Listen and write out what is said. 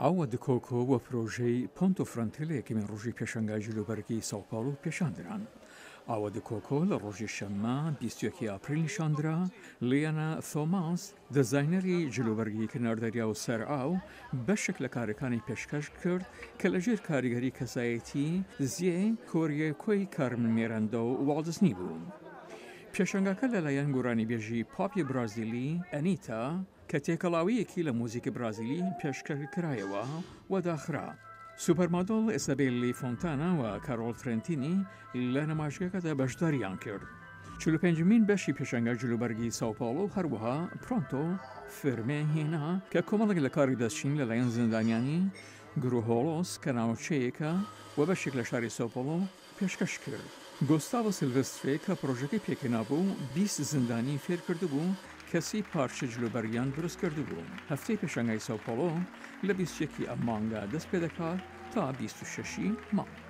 ئاوا دکۆکۆ و پرۆژەی پۆنتۆ فرەنتی لە یەکەمین ڕۆژی پێشانگای جلوبەرگی ساوپاڵۆ پێشاندران. ئاوا دکۆکۆ لە ڕۆژی شەممە 21 ی ئاپریل نیشاندرا، لیانا ثۆماس، دیزاینەری جلوبەرگی کەنار دەریا و سەر ئاو، بەشێک لە کارەکانی پێشکەش کرد کە لەژێر کاریگەری کەسایەتی زێ کۆریێکۆی کارمن مێرەندا و واڵت دیزنی بوو. پێشانگاکە لەلایەن گۆرانیبێژی پاپی برازیلی ئەنیتا، کە تێکەڵاوییەکی لە موزیکی برازیلی پێشکەش کرایەوە و داخرا. سوپەرمۆدێل ئیسابێلی فۆنتانا و کارۆل ترێنتینی لە نمایشگەکەدا بەشداریان کرد. 45مین بەشی پێشانگای جلوبەرگی ساوپاڵۆ هەروەها پرۆنتۆ فێرمێ هێنا کە کۆمەڵێک لە کاری دەستچین لەلایەن زیندانیانی گروهۆڵۆس کە ناوچەیەکە و بەشێک لە شاری ساوپاڵۆ پێشکەش کرد. گۆستاڤۆ سیلڤێسترێ کە پڕۆژەکەی پێکهێنابوو، 20 زیندانی فێرکردبوو کە سی پارچە جلوبەرگیان دروستکردبوو. هەفتەی پێشانگای ساوپاڵۆ لە 21 ی ئەم مانگە دەستپێدەکات تا 26 ی مانگ.